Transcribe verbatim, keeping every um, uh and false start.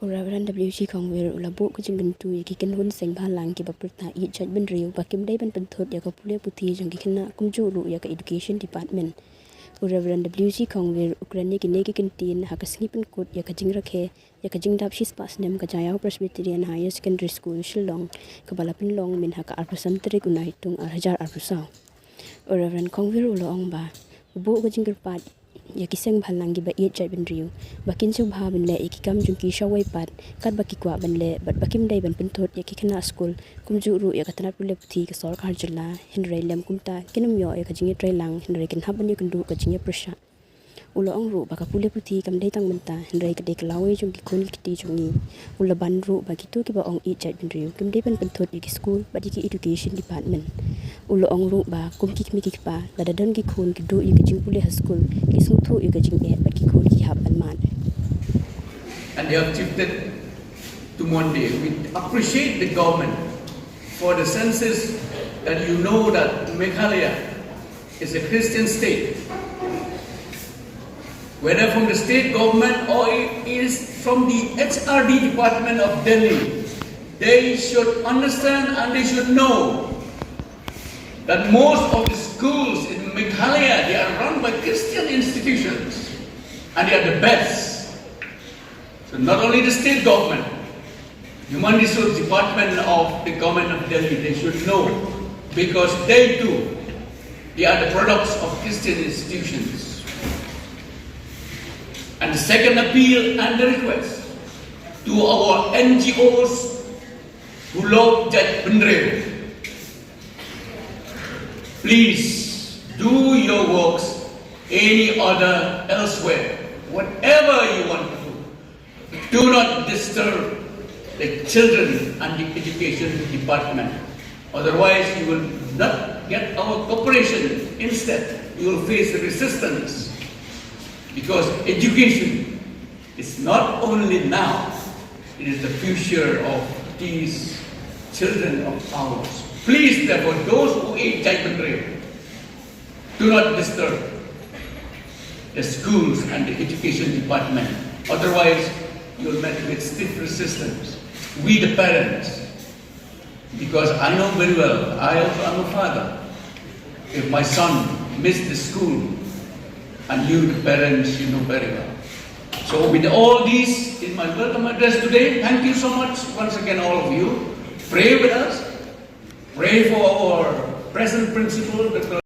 U Reverend W C Khongwir u la buh ka jingkyntu ïa ki kynhun seng bhalang kiba pyrta ïeit jaitbynriew ba kim dei ban pynthut ïa ka pule puthi jong ki khynnah kumjuh ruh ïa ka Education Department. U Reverend W C Khongwir u kren ïa kine ki kyntien ha ka sngi pynkut ïa ka jingrakhe ïa ka jingdap shispah snem ka Jaiaw Presbyterian Higher Secondary School Shillong, kaba la pynlong mynha ka arphew san tarik u Naitung ar hajar arphew saw. U Reverend Khongwir u la ong ba u buh ka jingkyrpad ïa ki seng bhalang kiba ïeit jaitbynriew ba kin sngewbha ban leh ïa ki kam jong ki shawei pat katba ki kwah ban leh bad ba kim dei ban pynthut ïa ki khynnah skul kumjuh ruh ïa ka tnat pule puthi ka sorkar jylla, hynrei lem kumta kin ym ïoh ïa ka jingïatreilang hynrei kin hap ban ïakynduh ka jingïapyrshah. U la ong ruh ba ka pule puthi kam dei tang mynta hynrei ka dei ka lawei jong ki khun ki kti jong ngi. U la ban ruh ba kito kiba ong ïeit jaitbynriew kim dei ban pynthut ïa ki skul bad ïa ki Education Department. U la ong ruh ba kum ki kmie ki kpa lada don ki khun ki duh ïa ka jingpule ha skul, ki sngewthuh ïa ka jingeh bad ki khun ki hap ban mad. And they have shifted to Monday. We appreciate the government for the census, that you know that Meghalaya is a Christian state. Whether from the state government or it is from the H R D department of Delhi, they should understand and they should know that most of the schools in Meghalaya, they are run by Christian institutions and they are the best. So not only the state government, Human Resource Department of the Government of Delhi, they should know, because they too, they are the products of Christian institutions. And the second appeal and the request to our N G Os who love Jaitbynriew, please do your works any other elsewhere, whatever you want to do. Do not disturb the children and the education department. Otherwise, you will not get our cooperation. Instead, you will face resistance. Because education is not only now, it is the future of these children of ours. Please, therefore, those who ate Jaitbynriew, do not disturb the schools and the education department. Otherwise, you'll meet with stiff resistance. We, the parents, because I know very well, I also am a father. If my son missed the school, and you, the parents, you know very well. So with all these in my welcome address today, thank you so much once again, all of you. Pray with us. Pray for our present principal, Doctor